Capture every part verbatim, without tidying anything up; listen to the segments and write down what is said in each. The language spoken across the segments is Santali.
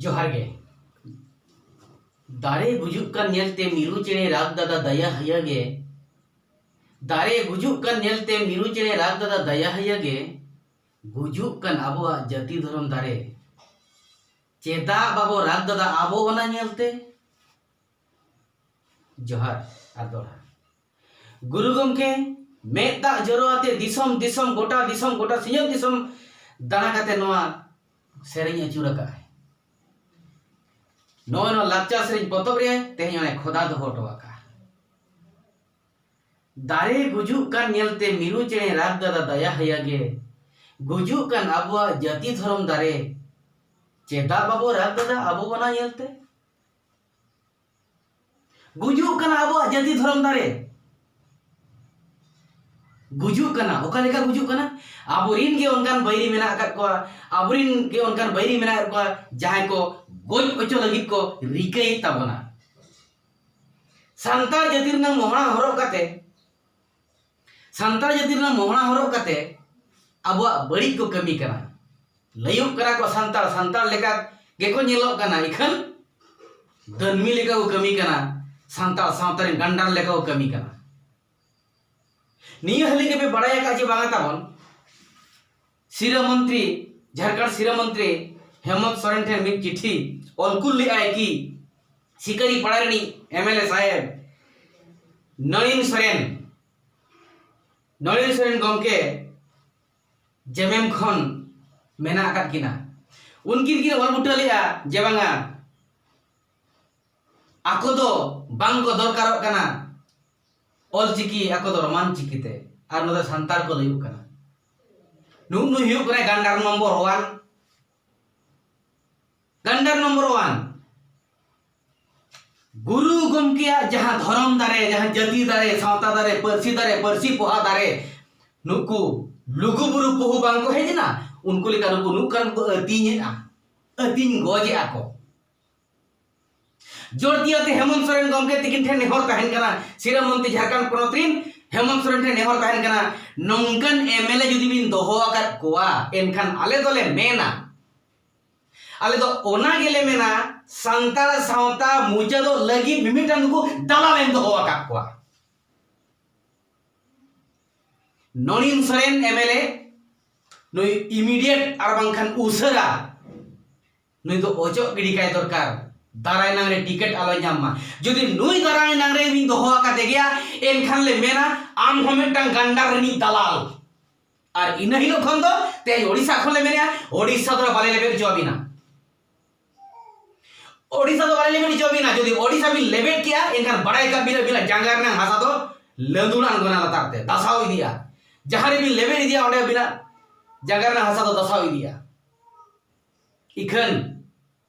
ᱡᱚᱦᱟᱨ ᱜᱮ᱾ ᱫᱟᱨᱮ ᱜᱩᱡᱩᱜ ᱠᱟᱱ ᱧᱮᱞᱛᱮ ᱢᱤᱨᱩ ᱪᱮᱬᱮ ᱨᱟᱜᱽ ᱫᱟᱫᱟ ᱫᱟᱭᱟ ᱦᱟᱭᱟ ᱜᱮ᱾ ᱫᱟᱨᱮ ᱜᱩᱡᱩᱜ ᱠᱟᱱ ᱧᱮᱞᱛᱮ ᱢᱤᱨᱩ ᱪᱮᱬᱮ ᱨᱟᱜᱽ ᱫᱟᱫᱟ ᱫᱟᱭᱟ ᱦᱟᱭᱟ ᱜᱮ᱾ ᱜᱩᱡᱩᱜ ᱠᱟᱱ ᱟᱵᱚᱣᱟᱜ ᱡᱟᱹᱛᱤ ᱫᱷᱚᱨᱚᱢ ᱫᱟᱨᱮ᱾ ᱪᱮᱫᱟᱜ ᱵᱟᱵᱚ ᱨᱟᱜᱽ ᱫᱟᱫᱟ ᱟᱵᱚ ᱚᱱᱟ ᱧᱮᱞᱛᱮ? ᱡᱚᱦᱟᱨ ᱟᱨ ᱫᱚᱲᱦᱟ᱾ ᱜᱩᱨᱩ ᱜᱚᱢᱠᱮ ᱢᱮᱫ ᱫᱟᱜ ᱡᱚᱨᱚ ᱟᱛᱮ ᱫᱤᱥᱚᱢ ᱫᱤᱥᱚᱢ, ᱜᱚᱴᱟ ᱫᱤᱥᱚᱢ, ᱜᱚᱴᱟ ᱥᱤᱧᱚᱛ ᱫᱤᱥᱚᱢ ᱫᱟᱬᱟ ᱠᱟᱛᱮ ᱱᱚᱣᱟ ᱥᱮᱨᱮᱧ ᱟᱹᱪᱩᱨ ᱟᱠᱟᱫᱼᱟᱭ᱾ ᱱᱚᱜᱼᱚᱭ ᱱᱚᱣᱟ ᱞᱟᱠᱪᱟᱨ ᱥᱮᱨᱮᱧ ᱯᱚᱛᱚᱵ ᱨᱮ ᱛᱮᱦᱮᱧ ᱚᱱᱮ ᱠᱷᱚᱫᱟ ᱫᱚᱦᱚ ᱦᱚᱴᱚ ᱟᱠᱟᱫᱼᱟ᱾ ᱫᱟᱨᱮ ᱜᱩᱡᱩᱜ ᱠᱟᱱ ᱧᱮᱞᱛᱮ ᱢᱤᱨᱩ ᱪᱮᱬᱮ ᱨᱟᱜᱽ ᱫᱟᱫᱟ ᱫᱟᱭᱟ ᱦᱟᱭᱟ ᱜᱮ᱾ ᱜᱩᱡᱩᱜ ᱠᱟᱱ ᱟᱵᱚᱣᱟᱜ ᱡᱟᱹᱛᱤ ᱫᱷᱚᱨᱚᱢ ᱫᱟᱨᱮ᱾ ᱪᱮᱫᱟᱜ ᱵᱟᱵᱚ ᱨᱟᱜᱽ ᱫᱟᱫᱟ ᱟᱵᱚ ᱚᱱᱟ ᱧᱮᱞᱛᱮ? ᱜᱩᱡᱩᱜ ᱠᱟᱱᱟ ᱟᱵᱚᱣᱟᱜ ᱡᱟᱹᱛᱤ ᱫᱷᱚᱨᱚᱢ ᱫᱟᱨᱮ᱾ ᱜᱩᱡᱩᱜ ᱠᱟᱱᱟ᱾ ᱚᱠᱟ ᱞᱮᱠᱟ ᱜᱩᱡᱩᱜ ᱠᱟᱱᱟ? ᱟᱵᱚᱨᱤᱱ ᱜᱮ ᱚᱱᱠᱟᱱ ᱵᱟᱹᱭᱨᱤ ᱢᱮᱱᱟᱜ ᱟᱠᱟᱫ ᱠᱚᱣᱟ, ᱟᱵᱚᱨᱤᱱ ᱜᱮ ᱚᱱᱠᱟᱱ ᱵᱟᱹᱭᱨᱤ ᱢᱮᱱᱟᱜ ᱟᱠᱟᱫ ᱠᱚᱣᱟ, ᱡᱟᱦᱟᱸᱭ ᱠᱚ ᱜᱚᱡ ᱦᱚᱪᱚ ᱞᱟᱹᱜᱤᱫ ᱠᱚ ᱨᱤᱠᱟᱹᱭᱮᱫ ᱛᱟᱵᱚᱱᱟ᱾ ᱥᱟᱱᱛᱟᱲ ᱡᱟᱹᱛᱤ ᱨᱮᱱᱟᱜ ᱢᱚᱦᱲᱟ ᱦᱚᱨᱚᱜ ᱠᱟᱛᱮ, ᱥᱟᱱᱛᱟᱲ ᱡᱟᱹᱛᱤ ᱨᱮᱱᱟᱜ ᱢᱚᱦᱲᱟ ᱦᱚᱨᱚᱜ ᱠᱟᱛᱮ ᱟᱵᱚᱣᱟᱜ ᱵᱟᱹᱲᱤᱡ ᱠᱚ ᱠᱟᱹᱢᱤ ᱠᱟᱱᱟ᱾ ᱞᱟᱹᱭᱚᱜ ᱠᱟᱱᱟ ᱠᱚ ᱥᱟᱱᱛᱟᱲ, ᱥᱟᱱᱛᱟᱲ ᱞᱮᱠᱟ ᱜᱮᱠᱚ ᱧᱮᱞᱚᱜ ᱠᱟᱱᱟ, ᱤᱠᱷᱟᱹᱱ ᱫᱟᱹᱱᱢᱤ ᱞᱮᱠᱟ ᱠᱚ ᱠᱟᱹᱢᱤ ᱠᱟᱱᱟ, ᱥᱟᱱᱛᱟᱲ ᱥᱟᱶᱛᱟ ᱨᱮᱱ ᱜᱟᱱᱰᱟᱨ ᱞᱮᱠᱟ ᱠᱚ ᱠᱟᱹᱢᱤ ᱠᱟᱱᱟ᱾ ᱱᱤᱭᱟᱹ ᱦᱟᱹᱞᱤ ᱜᱮᱯᱮ ᱵᱟᱲᱟᱭ ᱟᱠᱟᱫ ᱡᱮ ᱵᱟᱝᱟ ᱛᱟᱵᱚᱱ, ᱥᱤᱨᱟᱹ ᱢᱚᱱᱛᱨᱤ, ᱡᱷᱟᱲᱠᱷᱚᱸᱰ ᱥᱤᱨᱟᱹ ᱢᱚᱱᱛᱨᱤ ᱦᱮᱢᱚᱱᱛ ᱥᱚᱨᱮᱱ ᱴᱷᱮᱱ ᱢᱤᱫ ᱪᱤᱴᱷᱤ ᱚᱞ ᱠᱩᱞ ᱞᱮᱫᱼᱟᱭ ᱠᱤ ᱥᱤᱠᱟᱹᱨᱤ ᱯᱟᱲᱟ ᱨᱤᱱᱤᱡ ᱮᱢ ᱮᱞ ᱮ ᱥᱟᱦᱮᱵᱽ ᱱᱚᱭᱤᱱ ᱥᱚᱨᱮᱱ, ᱱᱚᱭᱤᱱ ᱥᱚᱨᱮᱱ ᱜᱚᱢᱠᱮ ᱡᱮᱢᱮᱢ ᱠᱷᱚᱱ ᱢᱮᱱᱟᱜ ᱟᱠᱟᱫ ᱠᱤᱱᱟ᱾ ᱩᱱᱠᱤᱱ ᱠᱤᱱ ᱚᱞ ᱵᱩᱴᱟᱹ ᱞᱮᱫᱼᱟ ᱡᱮ ᱵᱟᱝᱟ, ᱟᱠᱚ ᱫᱚ ᱵᱟᱝ ᱠᱚ ᱫᱚᱨᱠᱟᱨᱚᱜ ᱠᱟᱱᱟ ᱚᱞ ᱪᱤᱠᱤ, ᱟᱠᱚ ᱫᱚ ᱨᱳᱢᱟᱱ ᱪᱤᱠᱤ ᱛᱮ, ᱟᱨ ᱱᱚᱰᱮ ᱥᱟᱱᱛᱟᱲ ᱠᱚ ᱞᱟᱹᱭᱩᱜ ᱠᱟᱱᱟ᱾ ᱱᱩᱜ ᱱᱩᱭ ᱦᱩᱭᱩᱜ ᱠᱟᱱᱟᱭ ᱜᱟᱱᱰᱟᱨ ᱱᱚᱢᱵᱚᱨ ᱚᱣᱟᱱ, ᱜᱟᱱᱰᱟᱨ ᱱᱚᱢᱵᱚᱨ ᱚᱣᱟᱱ᱾ ᱜᱩᱨᱩ ᱜᱚᱢᱠᱮᱭᱟᱜ ᱡᱟᱦᱟᱸ ᱫᱷᱚᱨᱚᱢ ᱫᱟᱨᱮ, ᱡᱟᱦᱟᱸ ᱡᱟᱹᱛᱤ ᱫᱟᱨᱮ, ᱥᱟᱶᱛᱟ ᱫᱟᱨᱮ, ᱯᱟᱹᱨᱥᱤ ᱫᱟᱨᱮ, ᱯᱟᱹᱨᱥᱤ ᱯᱚᱦᱟ ᱫᱟᱨᱮ, ᱱᱩᱠᱩ ᱞᱩᱜᱩᱵᱩᱨᱩ ᱯᱚᱦᱩ ᱵᱟᱝ ᱠᱚ ᱦᱮᱡ ᱮᱱᱟ, ᱩᱱᱠᱩ ᱞᱮᱠᱟ ᱱᱩᱠᱩ ᱱᱩᱠᱟᱱ ᱠᱚ ᱟᱹᱛᱤᱧᱮᱫᱼᱟ, ᱟᱹᱛᱤᱧ ᱜᱚᱡᱮᱫᱼᱟ ᱠᱚ᱾ ᱡᱳᱨ ᱫᱤᱭᱟᱛᱮ ᱦᱮᱢᱚᱱᱛ ᱥᱚᱨᱮᱱ ᱜᱚᱢᱠᱮ ᱛᱤᱠᱤᱱ ᱴᱷᱮᱱ ᱱᱮᱦᱚᱨ ᱛᱟᱦᱮᱱ ᱠᱟᱱᱟ, ᱥᱤᱨᱟᱹ ᱢᱚᱱᱛᱨᱤ ᱡᱷᱟᱲᱠᱷᱚᱸᱰ ᱯᱚᱱᱚᱛ ᱨᱤᱱ ᱦᱮᱢᱚᱱᱛ ᱥᱚᱨᱮᱱ ᱴᱷᱮᱱ ᱱᱮᱦᱚᱨ ᱛᱟᱦᱮᱱ ᱠᱟᱱᱟ, ᱱᱚᱝᱠᱟᱱ ᱮᱢ ᱮᱞ ᱮ ᱡᱩᱫᱤ ᱵᱤᱱ ᱫᱚᱦᱚ ᱟᱠᱟᱫ ᱠᱚᱣᱟ, ᱮᱱᱠᱷᱟᱱ ᱟᱞᱮ ᱫᱚᱞᱮ ᱢᱮᱱᱟ, ᱟᱞᱮ ᱫᱚ ᱚᱱᱟ ᱜᱮᱞᱮ ᱢᱮᱱᱟ, ᱥᱟᱱᱛᱟᱲ ᱥᱟᱶᱛᱟ ᱢᱩᱪᱟᱹᱫᱚᱜ ᱞᱟᱹᱜᱤᱫ ᱢᱤᱢᱤᱫᱴᱟᱝ ᱱᱩᱠᱩ ᱫᱟᱞᱟᱞ ᱮᱢ ᱫᱚᱦᱚ ᱟᱠᱟᱫ ᱠᱚᱣᱟ᱾ ᱱᱚᱱᱤᱱ ᱥᱚᱨᱮᱱ ᱮᱢ ᱮᱞ ᱮ ᱱᱩᱭ immediate ᱟᱨ ᱵᱟᱝᱠᱷᱟᱱ ᱩᱥᱟᱹᱨᱟ ᱱᱩᱭ ᱫᱚ ᱚᱪᱚᱜ ᱜᱤᱰᱤ ᱠᱟᱭ ᱫᱚᱨᱠᱟᱨ᱾ ᱫᱟᱨᱟᱭ ᱱᱟᱝ ᱨᱮ ᱴᱤᱠᱤᱴ ᱟᱞᱚᱭ ᱧᱟᱢ ᱢᱟ᱾ ᱡᱩᱫᱤ ᱱᱩᱭ ᱫᱟᱨᱟᱭ ᱱᱟᱝ ᱨᱮ ᱵᱤᱱ ᱫᱚᱦᱚ ᱟᱠᱟᱫᱮ ᱜᱮᱭᱟ, ᱮᱱᱠᱷᱟᱱ ᱞᱮ ᱢᱮᱱᱟ ᱟᱢ ᱦᱚᱸ ᱢᱤᱫᱴᱟᱝ ᱜᱟᱱᱰᱟᱨ ᱨᱤᱱᱤᱡ ᱫᱟᱞᱟᱞ᱾ ᱟᱨ ᱤᱱᱟᱹ ᱦᱤᱞᱳᱜ ᱠᱷᱚᱱ ᱫᱚ ᱛᱮᱦᱮᱧ ᱳᱰᱤᱥᱟ ᱠᱷᱚᱱ ᱞᱮ ᱢᱮᱱᱮᱜᱼᱟ, ᱳᱰᱤᱥᱟ ᱫᱚ ᱵᱟᱞᱮ ᱞᱮᱵᱮᱫ ᱦᱚᱪᱚ ᱟᱹᱵᱤᱱᱟ᱾ ᱳᱰᱤᱥᱟ ᱫᱚ ᱵᱟᱞᱮ ᱞᱮᱵᱮᱫ ᱦᱚᱪᱚ ᱟᱹᱵᱤᱱᱟ᱾ ᱡᱩᱫᱤ ᱳᱰᱤᱥᱟ ᱵᱤᱱ ᱞᱮᱵᱮᱫ ᱠᱮᱜᱼᱟ, ᱮᱱᱠᱷᱟᱱ ᱵᱟᱲᱟᱭ ᱠᱟᱜ ᱵᱤᱱ, ᱟᱹᱵᱤᱱᱟᱜ ᱡᱟᱸᱜᱟ ᱨᱮᱱᱟᱜ ᱦᱟᱥᱟ ᱫᱚ ᱞᱟᱹᱫᱩᱲ ᱟᱬᱜᱚᱱᱟ ᱞᱟᱛᱟᱨ ᱛᱮ, ᱫᱟᱥᱟᱣ ᱤᱫᱤᱜᱼᱟ᱾ ᱡᱟᱦᱟᱸ ᱨᱮᱵᱤᱱ ᱞᱮᱵᱮᱫ ᱤᱫᱤᱭᱟ, ᱚᱸᱰᱮ ᱟᱹᱵᱤᱱᱟᱜ ᱡᱟᱸᱜᱟ ᱨᱮᱱᱟᱜ ᱦᱟᱥᱟ ᱫᱚ ᱫᱟᱥᱟᱣ ᱤᱫᱤᱜᱼᱟ᱾ ᱤᱠᱷᱟᱹᱱ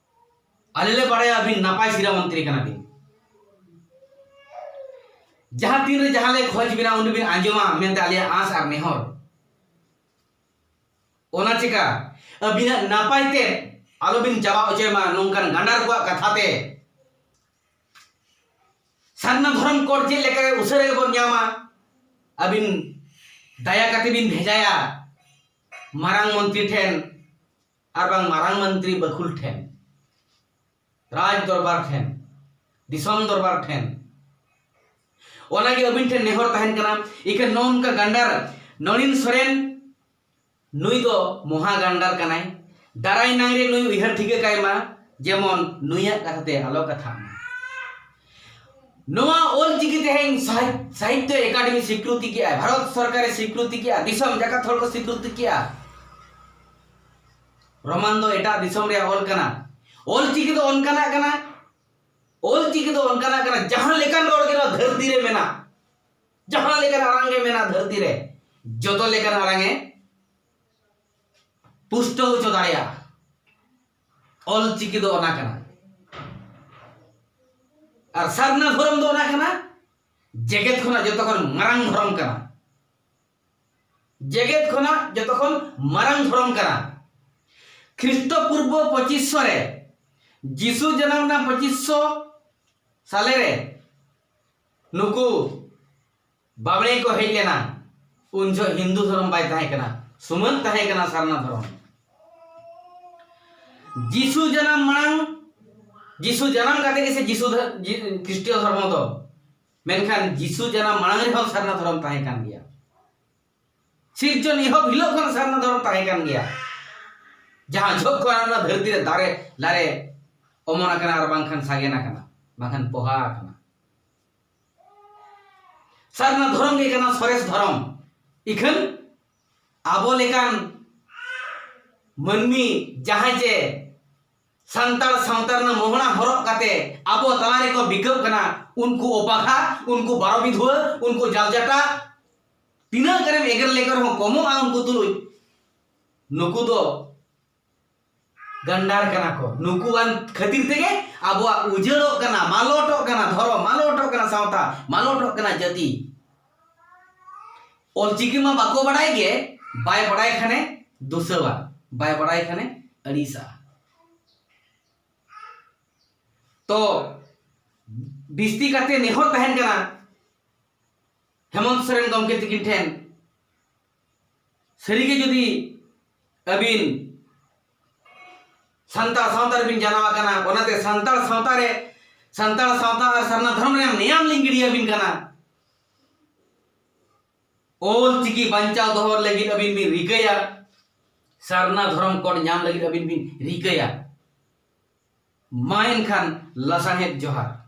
ᱟᱞᱮ ᱞᱮ ᱵᱟᱲᱟᱭᱟ ᱟᱹᱵᱤᱱ ᱱᱟᱯᱟᱭ ᱥᱤᱨᱟᱹ ᱢᱚᱱᱛᱨᱤ ᱠᱟᱱᱟ ᱵᱤᱱ᱾ ᱡᱟᱦᱟᱸ ᱛᱤᱱ ᱨᱮ ᱡᱟᱦᱟᱸ ᱞᱮ ᱠᱷᱚᱡᱽ ᱵᱤᱱᱟ, ᱩᱱ ᱵᱤᱱ ᱟᱸᱡᱚᱢᱟ ᱢᱮᱱᱛᱮ ᱟᱞᱮᱭᱟᱜ ᱟᱸᱥ ᱟᱨ ᱱᱮᱦᱚᱨ᱾ ᱚᱱᱟ ᱪᱮᱠᱟ ᱟᱹᱵᱤᱱᱟᱜ ᱱᱟᱯᱟᱭ ᱛᱮ ᱟᱞᱚᱵᱤᱱ ᱪᱟᱵᱟ ᱦᱚᱪᱚᱭ ᱢᱟ ᱱᱚᱝᱠᱟᱱ ᱜᱟᱸᱰᱟᱨ ᱠᱚᱣᱟᱜ ᱠᱟᱛᱷᱟ ᱛᱮ᱾ ᱥᱟᱨᱱᱟ ᱫᱷᱚᱨᱚᱢ ᱠᱳᱰ ᱪᱮᱫ ᱞᱮᱠᱟ ᱩᱥᱟᱹᱨᱟ ᱜᱮᱵᱚᱱ ᱧᱟᱢᱟ, ᱟᱹᱵᱤᱱ ᱫᱟᱭᱟ ᱠᱟᱛᱮ ᱵᱤᱱ ᱵᱷᱮᱡᱟᱭᱟ ᱢᱟᱨᱟᱝ ᱢᱚᱱᱛᱨᱤ ᱴᱷᱮᱱ ᱟᱨ ᱵᱟᱝ ᱢᱟᱨᱟᱝ ᱢᱚᱱᱛᱨᱤ ᱵᱟᱹᱠᱷᱩᱞ ᱴᱷᱮᱱ, ᱨᱟᱡᱽ ᱫᱚᱨᱵᱟᱨ ᱴᱷᱮᱱ, ᱫᱤᱥᱚᱢ ᱫᱚᱨᱵᱟᱨ ᱴᱷᱮᱱ᱾ ᱚᱱᱟᱜᱮ ᱟᱹᱵᱤᱱ ᱴᱷᱮᱱ ᱱᱮᱦᱚᱨ ᱛᱟᱦᱮᱱ ᱠᱟᱱᱟ᱾ ᱤᱠᱷᱟᱹᱱ ᱱᱚᱜᱼᱚ ᱱᱚᱝᱠᱟ ᱜᱟᱱᱰᱟᱨ ᱱᱚᱱᱤᱱ ᱥᱚᱨᱮᱱ, ᱱᱩᱭ ᱫᱚ ᱢᱚᱦᱟ ᱜᱟᱱᱰᱟᱨ ᱠᱟᱱᱟᱭ᱾ ᱫᱟᱨᱟᱭ ᱱᱟᱝ ᱨᱮ ᱱᱩᱭ ᱩᱭᱦᱟᱹᱨ ᱴᱷᱤᱠᱟᱹ ᱠᱟᱭ ᱢᱟ, ᱡᱮᱢᱚᱱ ᱱᱩᱭᱟᱜ ᱠᱟᱛᱷᱟ ᱛᱮ ᱟᱞᱚ ᱠᱟᱛᱷᱟᱜ ᱢᱟ᱾ ᱱᱚᱣᱟ ᱚᱞ ᱪᱤᱠᱤ ᱛᱮᱦᱮᱧ ᱥᱟᱦᱤ-, ᱥᱟᱦᱤᱛᱛᱚ ᱮᱠᱟᱰᱮᱢᱤ ᱥᱤᱠᱨᱤᱛᱤ ᱠᱮᱜᱼᱟ, ᱵᱷᱟᱨᱚᱛ ᱥᱚᱨᱠᱟᱨᱮ ᱥᱤᱠᱨᱤᱛᱤ ᱠᱮᱜᱼᱟ, ᱫᱤᱥᱚᱢ ᱡᱟᱠᱟᱛ ᱦᱚᱲ ᱠᱚ ᱥᱤᱠᱨᱤᱛᱤ ᱠᱮᱜᱼᱟ᱾ ᱨᱳᱢᱟᱱ ᱫᱚ ᱮᱴᱟᱜ ᱫᱤᱥᱚᱢ ᱨᱮᱭᱟᱜ ᱚᱞ ᱠᱟᱱᱟ᱾ ᱚᱞ ᱪᱤᱠᱤ ᱫᱚ ᱚᱱᱠᱟᱱᱟᱜ ᱠᱟᱱᱟ, ᱚᱞ ᱪᱤᱠᱤ ᱫᱚ ᱚᱱᱠᱟᱱᱟᱜ ᱠᱟᱱᱟ, ᱡᱟᱦᱟᱸ ᱞᱮᱠᱟᱱ ᱨᱚᱲ ᱜᱮ ᱱᱚᱣᱟ ᱫᱷᱟᱹᱨᱛᱤ ᱨᱮ ᱢᱮᱱᱟᱜ, ᱡᱟᱦᱟᱸ ᱞᱮᱠᱟᱱ ᱟᱲᱟᱝ ᱜᱮ ᱢᱮᱱᱟᱜ ᱫᱷᱟᱹᱨᱛᱤ ᱨᱮ, ᱡᱚᱛᱚ ᱞᱮᱠᱟᱱ ᱟᱲᱟᱝ ᱮ ᱯᱩᱥᱴᱟᱹᱣ ᱦᱚᱪᱚ ᱫᱟᱲᱮᱭᱟᱜᱼᱟ᱾ ᱚᱞ ᱪᱤᱠᱤ ᱫᱚ ᱚᱱᱟ ᱠᱟᱱᱟ᱾ ᱟᱨ ᱥᱟᱨᱱᱟ ᱫᱷᱚᱨᱚᱢ ᱫᱚ ᱚᱱᱟ ᱠᱟᱱᱟ, ᱡᱮᱜᱮᱛ ᱠᱷᱚᱱᱟᱜ ᱡᱚᱛᱚ ᱠᱷᱚᱱ ᱢᱟᱨᱟᱝ ᱫᱷᱚᱨᱚᱢ ᱠᱟᱱᱟ᱾ ᱡᱮᱜᱮᱛ ᱠᱷᱚᱱᱟᱜ ᱡᱚᱛᱚ ᱠᱷᱚᱱ ᱢᱟᱨᱟᱝ ᱫᱷᱚᱨᱚᱢ ᱠᱟᱱᱟ᱾ ᱠᱷᱨᱤᱥᱴᱚ ᱯᱩᱨᱵᱚ ᱯᱚᱸᱪᱤᱥ ᱥᱚ ᱨᱮ, ᱡᱤᱥᱩ ᱡᱟᱱᱟᱢ ᱨᱮᱱᱟᱜ ᱯᱚᱸᱪᱤᱥ ᱥᱚ ᱥᱟᱞᱮ ᱨᱮ ᱱᱩᱠᱩ ᱵᱟᱵᱽᱲᱮ ᱠᱚ ᱦᱮᱡ ᱞᱮᱱᱟ᱾ ᱩᱱ ᱡᱚᱦᱚᱜ ᱦᱤᱱᱫᱩ ᱫᱷᱚᱨᱚᱢ ᱵᱟᱭ ᱛᱟᱦᱮᱸ ᱠᱟᱱᱟ, ᱥᱩᱢᱟᱹᱱ ᱛᱟᱦᱮᱸ ᱠᱟᱱᱟ ᱥᱟᱨᱱᱟ ᱫᱷᱚᱨᱚᱢ᱾ ᱡᱤᱥᱩ ᱡᱟᱱᱟᱢ ᱢᱟᱲᱟᱝ, ᱡᱤᱥᱩ ᱡᱟᱱᱟᱢ ᱠᱟᱛᱮ ᱜᱮ ᱥᱮ ᱡᱤᱥᱩ ᱫᱷᱚ- ᱡᱤ- ᱠᱷᱨᱤᱥᱴᱤᱭᱚ ᱫᱷᱚᱨᱢᱚ ᱫᱚ, ᱢᱮᱱᱠᱷᱟᱱ ᱡᱤᱥᱩ ᱡᱟᱱᱟᱢ ᱢᱟᱲᱟᱝ ᱨᱮᱦᱚᱸ ᱥᱟᱨᱱᱟ ᱫᱷᱚᱨᱚᱢ ᱛᱟᱦᱮᱸ ᱠᱟᱱ ᱜᱮᱭᱟ᱾ ᱥᱤᱨᱡᱚᱱ ᱮᱦᱚᱵ ᱦᱤᱞᱳᱜ ᱠᱷᱚᱱ ᱥᱟᱨᱱᱟ ᱫᱷᱚᱨᱚᱢ ᱛᱟᱦᱮᱸ ᱠᱟᱱ ᱜᱮᱭᱟ᱾ ᱡᱟᱦᱟᱸ ᱡᱷᱚᱜ ᱠᱷᱚᱱ ᱚᱱᱟ ᱫᱷᱟᱹᱨᱛᱤ ᱨᱮ ᱫᱟᱨᱮ ᱫᱟᱨᱮ ᱚᱢᱚᱱ ᱟᱠᱟᱱᱟ ᱟᱨ ᱵᱟᱝᱠᱷᱟᱱ ᱥᱟᱜᱮᱱ ᱟᱠᱟᱱᱟ, ᱵᱟᱝᱠᱷᱟᱱ ᱯᱚᱦᱟ ᱟᱠᱟᱱᱟ᱾ ᱥᱟᱨᱱᱟ ᱫᱷᱚᱨᱚᱢ ᱜᱮ ᱠᱟᱱᱟ ᱥᱚᱨᱮᱥ ᱫᱷᱚᱨᱚᱢ᱾ ᱤᱠᱷᱟᱹᱱ ᱟᱵᱚ ᱞᱮᱠᱟᱱ ᱢᱟᱹᱱᱢᱤ ᱡᱟᱦᱟᱸᱭ ᱡᱮ ᱥᱟᱱᱛᱟᱲ ᱥᱟᱶᱛᱟ ᱨᱮᱱᱟᱜ ᱢᱚᱦᱲᱟ ᱦᱚᱨᱚᱜ ᱠᱟᱛᱮ ᱟᱵᱚ ᱛᱟᱞᱟ ᱨᱮᱠᱚ ᱵᱤᱠᱟᱹᱜ ᱠᱟᱱᱟ, ᱩᱱᱠᱩ ᱚᱯᱟᱠᱷᱟ, ᱩᱱᱠᱩ ᱵᱟᱨᱚ ᱵᱤᱫᱷᱩᱣᱟᱹ, ᱩᱱᱠᱩ ᱡᱟᱞᱡᱟᱴᱟ, ᱛᱤᱱᱟᱹᱜ ᱜᱟᱱᱮᱢ ᱮᱜᱮᱨ ᱞᱮᱠᱚ ᱨᱮᱦᱚᱸ ᱠᱚᱢᱚᱜᱼᱟ ᱩᱱᱠᱩ ᱛᱩᱞᱩᱡ᱾ ᱱᱩᱠᱩ ᱫᱚ ᱜᱟᱱᱰᱟᱨ ᱠᱟᱱᱟ ᱠᱚ᱾ ᱱᱩᱠᱩᱣᱟᱱ ᱠᱷᱟᱹᱛᱤᱨ ᱛᱮᱜᱮ ᱟᱵᱚᱣᱟᱜ ᱩᱡᱟᱹᱲᱚᱜ ᱠᱟᱱᱟ, ᱢᱟᱞᱚᱴᱚᱜ ᱠᱟᱱᱟ, ᱫᱷᱚᱨᱚᱢ ᱢᱟᱞᱚᱴᱚᱜ ᱠᱟᱱᱟ, ᱥᱟᱶᱛᱟ ᱢᱟᱞᱚᱴᱚᱜ ᱠᱟᱱᱟ, ᱡᱟᱹᱛᱤ᱾ ᱚᱞᱪᱤᱠᱤ ᱢᱟ ᱵᱟᱠᱚ ᱵᱟᱲᱟᱭ ᱜᱮ, ᱵᱟᱭ ᱵᱟᱲᱟᱭ ᱠᱷᱟᱱᱮ ᱫᱩᱥᱟᱹᱣᱟ, ᱵᱟᱭ ᱵᱟᱲᱟᱭ ᱠᱷᱟᱱᱮ ᱟᱹᱲᱤᱥᱟᱜᱼᱟ᱾ ᱛᱚ ᱵᱤᱥᱛᱤ ᱠᱟᱛᱮ ᱱᱮᱦᱚᱨ ᱛᱟᱦᱮᱱ ᱠᱟᱱᱟ ᱦᱮᱢᱚᱱᱛ ᱥᱚᱨᱮᱱ ᱜᱚᱢᱠᱮ ᱛᱤᱠᱤᱱ ᱴᱷᱮᱱ, ᱥᱟᱹᱨᱤᱜᱮ ᱡᱩᱫᱤ ᱟᱹᱵᱤᱱ ᱥᱟᱱᱛᱟᱲ ᱥᱟᱶᱛᱟ ᱨᱮᱵᱤᱱ ᱡᱟᱱᱟᱢ ᱟᱠᱟᱱᱟ, ᱚᱱᱟᱛᱮ ᱥᱟᱱᱛᱟᱲ ᱥᱟᱶᱛᱟ ᱨᱮ, ᱥᱟᱱᱛᱟᱲ ᱥᱟᱶᱛᱟ ᱟᱨ ᱥᱟᱨᱱᱟ ᱫᱷᱚᱨᱚᱢ ᱨᱮᱭᱟᱜ ᱱᱮᱭᱟᱢ ᱞᱤᱧ ᱜᱤᱰᱤᱭᱟᱵᱤᱱ ᱠᱟᱱᱟ᱾ ᱚᱞ ᱪᱤᱠᱤ ᱵᱟᱧᱪᱟᱣ ᱫᱚᱦᱚ ᱞᱟᱹᱜᱤᱫ ᱟᱹᱵᱤᱱ ᱵᱤᱱ ᱨᱤᱠᱟᱹᱭᱟ, ᱥᱟᱨᱱᱟ ᱫᱷᱚᱨᱚᱢ ᱠᱳᱰ ᱧᱟᱢ ᱞᱟᱹᱜᱤᱫ ᱟᱹᱵᱤᱱ ᱵᱤᱱ ᱨᱤᱠᱟᱹᱭᱟ᱾ ᱢᱟ ᱮᱱᱠᱷᱟᱱ ᱞᱟᱥᱟᱬᱦᱮᱫ ᱡᱚᱦᱟᱨ᱾